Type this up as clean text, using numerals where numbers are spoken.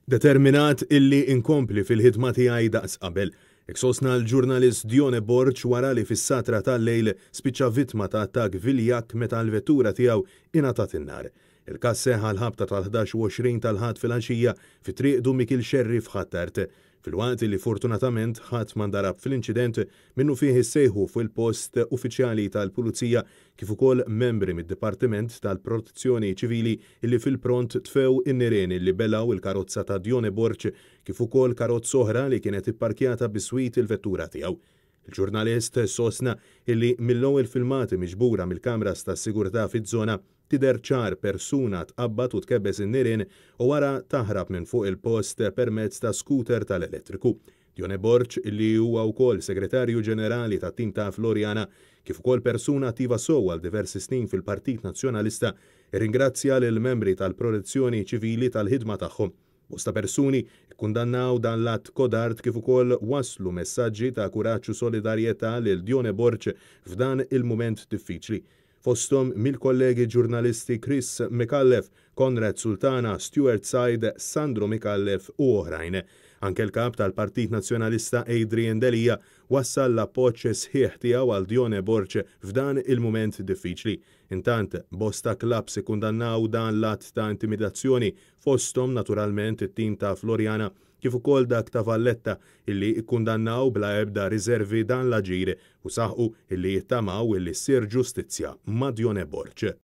Determinat illi inkompli fil-ħidma tiegħi daqs qabel. Hekk sostna l-ġurnalist Dione Borg wara li fis-satra tal-lejl spiċċa vittma ta' attakk viljakk meta l-vettura tiegħu ingħatat in-nar. Il-każ seħħ għall-ħabta tal-11:20 tal-Ħadd filgħaxija fi Triq Dun Mikiel Xerri f'Ħ'Attard. Filwaqt li fortunatament ħadd ma ndarab fl-inċident, minnufih issejħu fil-post uffiċjali tal-Pulizija kif ukoll membri mid-Dipartiment tal-Protezzjoni Ċivili illi fil-pront tfew in-nirien illi belgħu il-karozza ta' Dione Borg kif ukoll karozza oħra li kienet ipparkjata biswit il-vettura tiegħu. Il-ġurnalist sostna illi mill-ewwel filmati miġbura mill-kameras tas-sigurtà fiż-żona tidher ċar persuna tqabbad u tkebbes in-nirien u wara taħrab minn fuq il-post permezz ta' scooter tal-elettriku. Dione Borg, li huwa wkoll Segretarju Ġenerali tat-tim ta' Floriana, kif ukoll persuna attiva sew għal diversi snin fil-Partit Nazzjonalista, irringrazzja lill-membri tal-Protezzjoni Ċivili tal-ħidma tagħhom. Bosta persuni kkundannaw dan l-att kodard kif ukoll wasslu messaġġi ta' kuraġġ u solidarjetà lil Dione Borg f'dan il-mument diffiċli. Fosthom mill-kollegi ġurnalisti Chris Micallef, Konrad Sultana, Stuart Said, Sandro Micallef u oħrajn. Anke l-Kap tal-Partit Nazzjonalista Adrian Delia wassal l-appoġġ sħiħ tiegħu għal Dione Borg f'dan il-mument diffiċli. Intant, bosta klabbs ikkundannaw dan l-att ta' intimidazzjoni fosthom naturalment it-tim ta' Floriana kif ukoll dak ta' Valletta illi kkundannaw bla ebda riservi dan l-aġir u saħqu illi jittamaw illi ssir ġustizzja ma' Dione Borg.